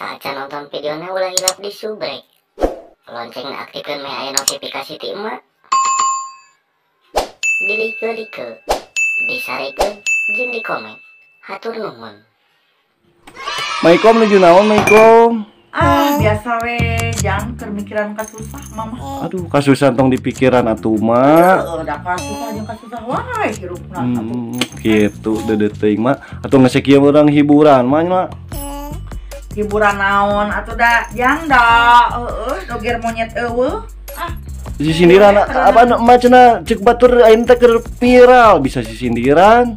Saacan nonton videona ulah hilap di subrek. Loncengna aktifkeun meh aya notifikasi ti emak. Di like-like, disarekeun jeung di komen. Hatur nuhun. Maikom nuju naon Maikom? Ah, biasa we, jang keur mikiran kasusah mama. Aduh, kasusah tong dipikiran atuh mak. Heeh, da kasusah jeung kasusah wae hirupna atuh. Gitu deudeuh teuing mak. Atuh geus kieu urang hiburan mah nya. Hiburan naon atuh da jang da heueuh doger monyet eueuh. Ah, sisindiran apa mak cenah ceuk batur ayeuna teh keur viral bisa sisindiran.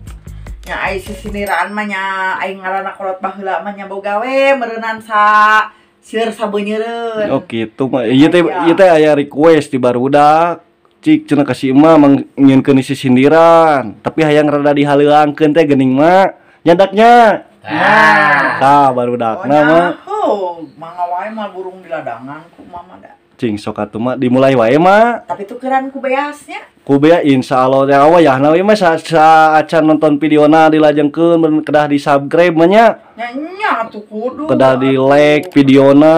Nya ai sisindiran mah nya aing ngaranna kolot baheula mah nya boga we meureunan sa seur sabeunyereun. Oh gitu mah. Ieu teh aya request di barudak. Cik cenah ka si emak mangnyieunkeun sisindiran, tapi hayang rada dihaleuangkeun teh geuning mak. Nyandaknya. Nah, tah barudakna mah. Oh, mangga wae mah burung di ladangan ku mama da. Cing sok atuh mah dimulai wae mah. Tapi tukeran ku beasnya. Ku bea insyaallah teh wayahna we mah saacan nonton videona dilajengkeun kedah di subscribe mah nya. Nya nya atuh kudu. Kedah di like videona.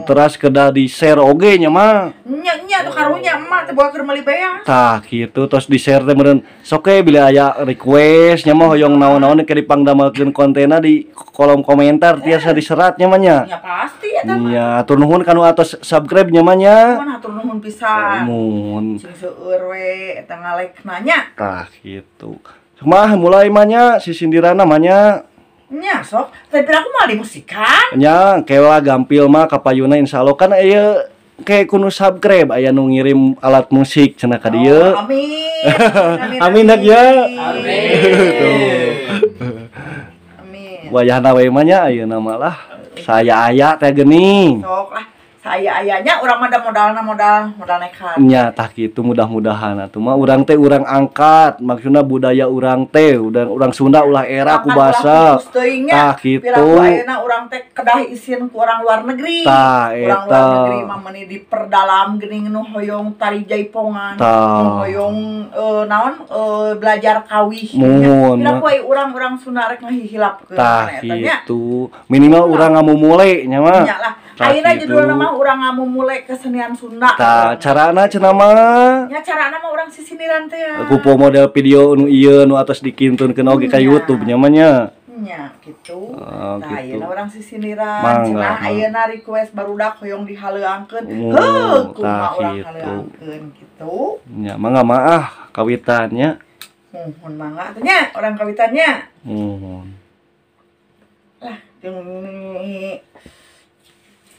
Terus kedah di share oge nya mah. Nya nya atuh karunya emak teh boga keur meuli beas. Tah kitu tos di share teh meureun sok we bila aya request nya mah hoyong naon-naon ke dipangdamelkeun kontenna di kolom komentar tiasa diserat nya mah nya. Nya pasti eta mah. Nya atur nuhun kanu atos subscribe nya mah nya. Nuhun atur nuhun pisan. Nuhun. Cing seueur we eta ngalekna nya. Tah kitu. Mah mulai mah nya sisindiranna mah nya. Nya sok, tapi aku mah di musikan. Nya kewa gampil mah kapayuna insyaallah kan ieu kayak kuno subscribe aya nu ngirim alat musik cenah ka dieu. Oh, amin. Amin ya. Amin. Amin. Wayahna we mah nya ayeuna mah lah. Saya aya teh geuning. Sok lah. Saya ayanya urang mah da modalna modal nekat. Nya tah kitu mudah-mudahan atuh mah urang teh urang angkat maksudna budaya urang teh urang Sunda ulah era ku basa. Tah kitu. Piraku ayeuna urang teh kedah isin ku orang luar negeri. Tah urang eta. Luar negeri mah meuni diperdalam geuning nu hoyong tari jaipongan, nu hoyong naon belajar kawih. Piraku aya urang-urang Sunda rek ngahihilapkeun tah kitu. Minimal urang ngamumule nya mah. Nya lah. Ayeuna judulna mah urang ngamumule kesenian Sunda. Tah, carana cenah mah. Nya carana mah urang sisindiran teh ya. Kupo model video nu ieu nu atos dikintunkeun oge ka YouTube nya mah nya. Nya kitu. Tah ayeuna urang sisindiran cenah ayeuna request barudak hoyong dihaleuangkeun. Heuh, kumaha urang haleuangkeun kitu. Nya mangga maah kawitannya. Muhun mangga atuh nya urang kawitannya. Muhun. Lah,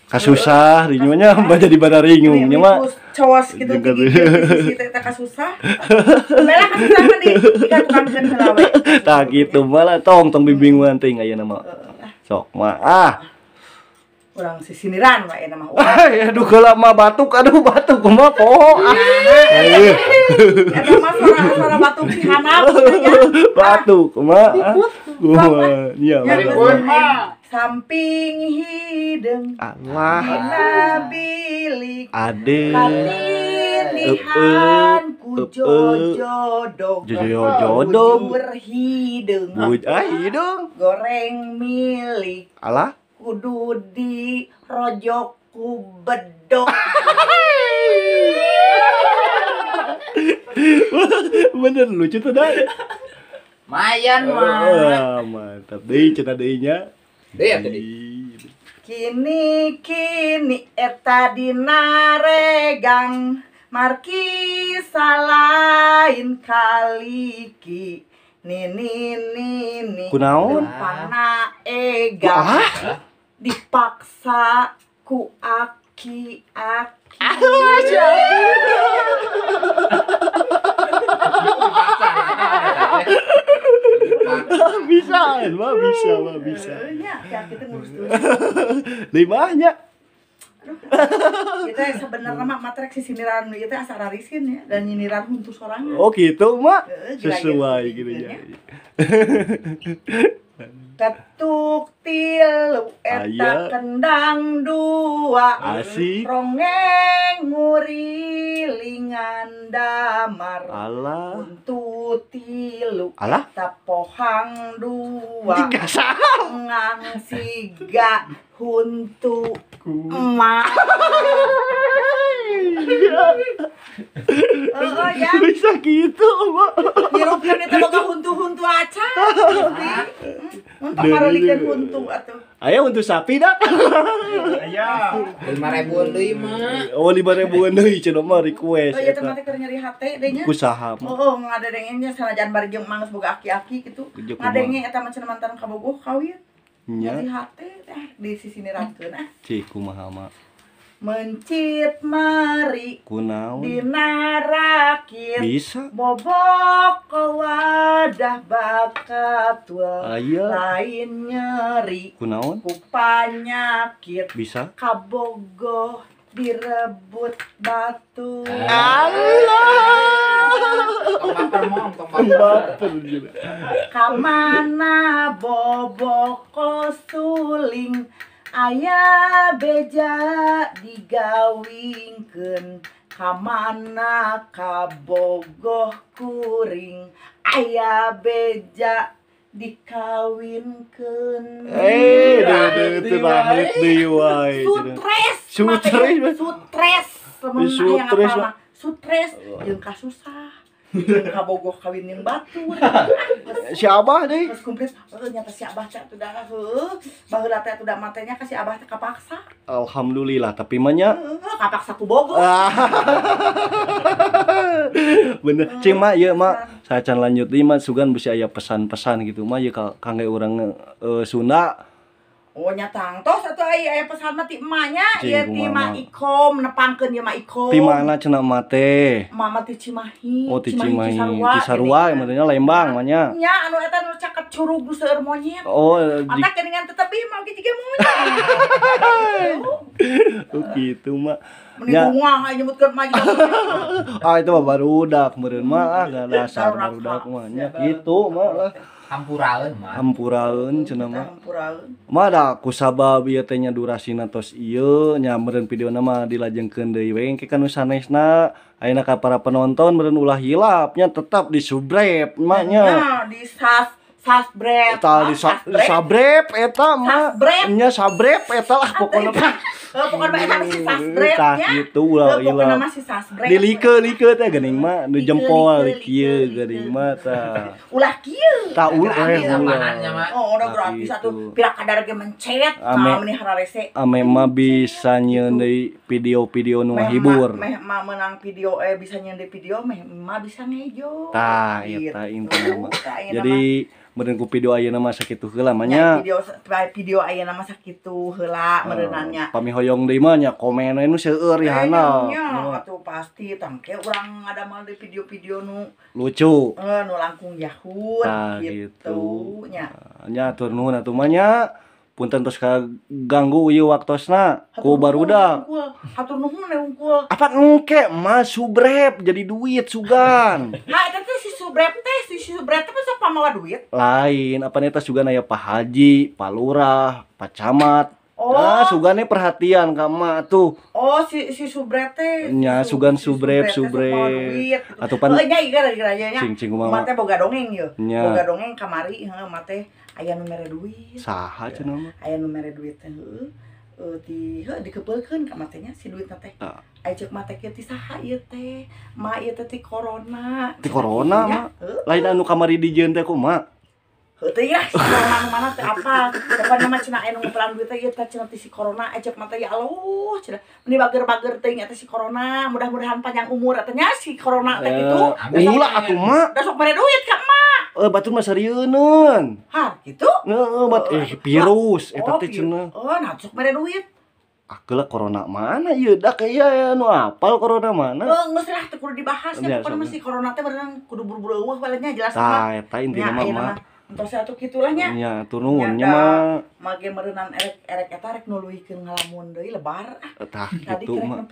kasusah di nya mah jadi badaringung nya mah coos kitu sisi teh kasusah. Bela kasusah mah di katukangkeun heula we. Tah kitu mah lah tong tong bibingungan teuing ayeuna mah. Sok mah ah. Urang sisindiran we ayeuna mah. Aduh heula mah batuk aduh batuk kumaha poho ah. Eta mah suara batuk si hanap. Batuk kumaha. Kumaha nya. Samping hideung Allah dina bilik ade katindihan ku jojodog jojodog bujur hideung ah hideung goreng milik alah kudu dirojok ku bedog. Bener lucu tuh dah. Mayan mah. Mantap deui cenah deui nya. Kini kini eta dina regang marki salain kaliki nini nini kunaon pana egang dipaksa ku aki aki. Bisa, mah bisa, mah bisa. Ya, ya kita ngurus dulu. Limahnya. Kita sebenarnya mah matrek sisindiran ieu teh asa rarisin ya dan nyindiran huntu sorangan. Oh gitu, mak. Sesuai gitu ya. Ketuk tilu eta kendang dua. Asik. Rongeng ngurilingan damar. Alah. Huntu tilu alah. Eta pohang dua. Tiga saha. Ngang siga huntu emak. Oh ya. Bisa gitu, Mak. Hirupkeun eta boga huntu-huntu acan. Mun pamarolikeun huntu atuh. Aya huntu sapi dak. Aya. 5.000-an deui, Mak. Oh, 5.000-an deui cenah mah request. Oh, ieu teh mah keur nyeri hate deui nya. Ku saha mah? Oh, ngadadenge nya sanajan bari jeung mah geus boga aki-aki kitu. Ngadenge eta mah cenah mantan kabogoh kawin. Nya. Nyeri hate teh di sisinirakeun ah. Cih kumaha mah? Mencit mari kunaon dina rakit bisa bobok wadah bakatua lain nyeri kunaon ku panyakit bisa kabogoh direbut batu. Allah tong baper kamana boboko suling aya beja digawingkeun kamana kabogoh kuring aya beja dikawinkeun. Deui teu deui wae. Sutres. Sutres. Sutres. Sutres jeung kasusah. Jeung kabogoh kawin jeung batur. Si Abah deui. Geus komplit. Heuh nyata si Abah teh atuh dah heuh. Baheula teh atuh da matenya ka si Abah teh kapaksa. Alhamdulillah tapi mah nya heuh kapaksa ku bogoh. Bener. Cing mah ieu mah sacan lanjut deui mah sugan bisi aya pesan-pesan gitu mah ieu kangge urang Sunda. Oh nya tangtos atuh aya pesan mah ti emak nya ieu ti Mak Ikom nepangkeun ieu Mak Ikom. Ti mana cenah emak teh? Emak mah ti Cimahi. Oh ti Cimahi. Cisarua maksudnya Lembang mah nya. Nya anu eta nu caket curug nu seueur monyet. Oh mata geuningan tetep ieu mah ge jiga monyet. Oh kitu mah. Meni bunga aya nyebutkeun mah jiga. Ah itu mah barudak meureun mah ah dasar barudak mah nya kitu mah lah. Hampuraeun mah. Hampuraeun cenah mah. Hampuraeun. Mah da kusabab ieu teh nya durasina tos ieu nya meureun videona mah dilajengkeun deui we engke ka nu sanesna. Ayeuna ka para penonton meureun ulah hilap nya tetap di subscribe mah nya. Nya di subscribe. Eta di subscribe eta mah. Nya subscribe eta lah pokona mah. Pokona mah eta si subscribe nya. Tah kitu ulah hilap. Pokona mah si subscribe. Di like teh geuning mah nu jempol kieu geuning mah tah. Ulah kieu. Tah ulah ulah. Oh, udah gratis atuh. Pira kadar ge mencet tah meuni hararese. Ame mah bisa nyieun deui video-video nu ngahibur. Meh mah meunang video bisa nyieun deui video meh mah bisa ngejo. Tah eta intina mah. Jadi meureun ku video ayeuna mah sakitu heula mah nya. Video ayeuna mah sakitu heula meureunna nya. Pami hoyong deui mah nya komen we nu seueur rihana. Nya atuh pasti tangke urang ngadamel deui video-video nu lucu. Nu langkung yahud gitu nya. Nya atur nuhun atuh mah nya. Punten tos kaganggu ieu waktosna ku barudak. Hatur nuhun we unggul. Apa engke mah subrep jadi duit sugan. Ha eta teh si subrep teh si subrep teh sok pamawa duit. Lain apa eta sugan aya Pak Haji, Pak Lurah, Pak Camat. Oh. Nah, sugane perhatian ka emak tuh. Oh, si subrep teh. Nya sugan subrep subrep. Atuh pan. Heuh nya gara-gara nya. Cing kumaha. Emak teh boga dongeng yeuh. Boga dongeng kamari heuh emak teh aya nu mere duit. Saha cenah mah? Aya nu mere duit teh heuh. Di heuh dikepeulkeun ka emak teh nya si duitna teh. Aya ceuk emak teh kieu ti saha ieu teh? Mak ieu teh ti corona. Ti corona mah. Lain anu kamari dijieun teh kumaha? Heuh teh ya, si corona nu mana teh apa? Pokona mah cenah aya nu ngupelan duit teh ieu teh cenah ti si corona. Aya ceuk emak teh ya Allah cenah. Meni bager-bager teuing eta si corona, mudah-mudahan panjang umur atuh nya si corona teh kitu. Ulah atuh mak. Da sok mere duit ka emak. Batur mah serieuneun. Hah, gitu? Heeh, bat virus eta teh cenah. Oh, nah sok mere duit. Akeula corona mana ieu da kaya nu apal corona mana? Heuh, geus lah teu kudu dibahas nya pokona mah si corona teh beunang kudu buru-buru eueuh we nya jelas mah. Tah, eta intina mah. Entos atuh kitulah nya. Nya, atuh nuhun nya mah. Mage meureunnan erek eta rek nuluykeun ngalamun deui lebar ah. Tah kitu mah.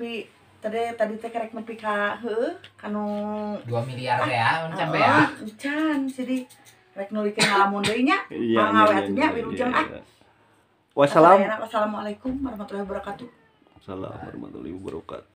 Tadi teh kerek nepi ka heuh kanu 2 miliar teh ya, mun sampe ya. Can jadi Rek nulikeun ngalamun deui nya. Iya, Mangga we iya, atuh nya iya, wilujeng iya, ah. iya. Wassalam. Wassalamualaikum warahmatullahi wabarakatuh. Assalamualaikum warahmatullahi wabarakatuh.